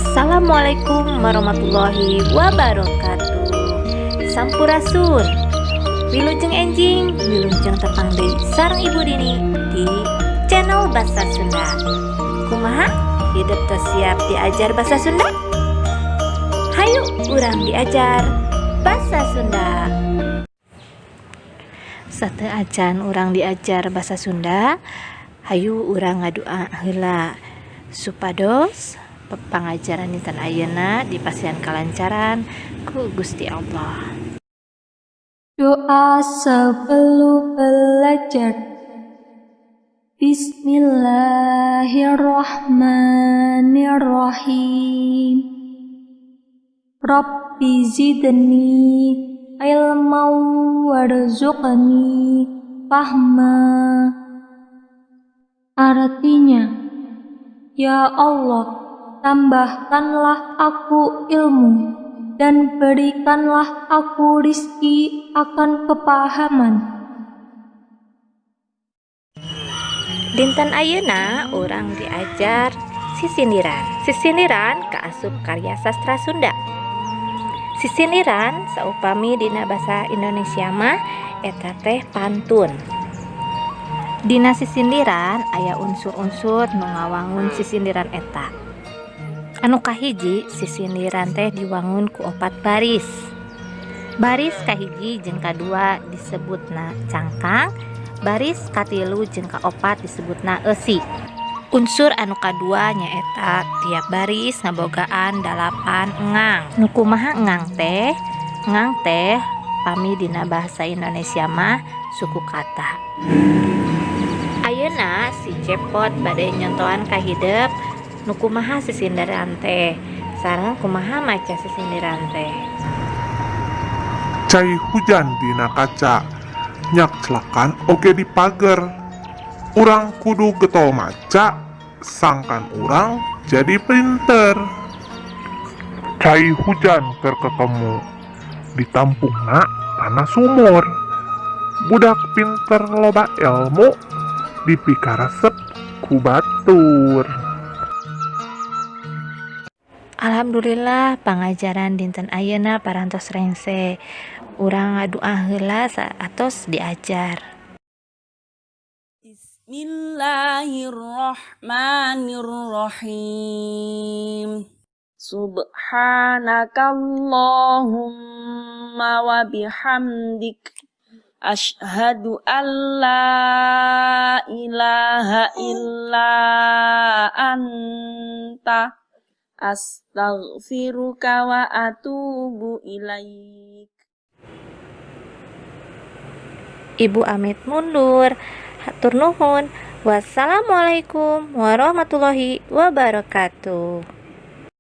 Assalamualaikum warahmatullahi wabarakatuh. Sampurasun. Wilujeng enjing, wilujeng tepang deui sareng Ibu Dini di channel Bahasa Sunda. Kumaha? Hidup teh siap diajar bahasa Sunda? Hayu urang diajar bahasa Sunda. Sateuacan urang diajar bahasa Sunda, hayu urang ngadua heula supados pangajaran dinten ayeuna dipasihan kalancaran ku Gusti Allah. Doa sebelum belajar. Bismillahirrahmanirrahim. Rabbi zidni ilman warzuqni fahma. Artinya, Ya Allah, tambahkanlah aku ilmu dan berikanlah aku rizki akan kepahaman. Dinten ayeuna urang diajar sisindiran. Sisindiran kaasup karya sastra Sunda. Sisindiran saupami dina basa Indonesia mah eta teh pantun. Dina sisindiran aya unsur-unsur nu ngawangun sisindiran eta. Anu kahiji, sisindiran teh diwangun ku opat baris. Baris kahiji jeung kadua disebutna cangkang, baris katilu jeung kaopat disebutna eusi. Unsur anu kadua nyaeta tiap baris ngabogaan 8 engang. Nu kumaha engang teh? Engang teh pami dina bahasa Indonesia mah suku kata. Ayeuna si Cepot bade nyontohan ka hidep nu kumaha sisindiran teh sareng kumaha maca sisindiran teh. Cai hujan dina kaca, nyakclakan oge di pager. Urang kudu getol maca, sangkan urang jadi pinter. Cai hujan keur ketemu, ditampungna kana sumur. Budak pinter loba ilmu, dipikaresep ku batur. Alhamdulillah, pangajaran dinten ayeuna parantos rengse. Urang ngadua heula saatos diajar. Bismillahirrahmanirrahim. Subhanakallahumma wa bihamdik. Ashhadu an la ilaha illa anta. Astaghfiruka wa atubu ilaik. Ibu amit mundur. Hatur nuhun. Wassalamualaikum warahmatullahi wabarakatuh.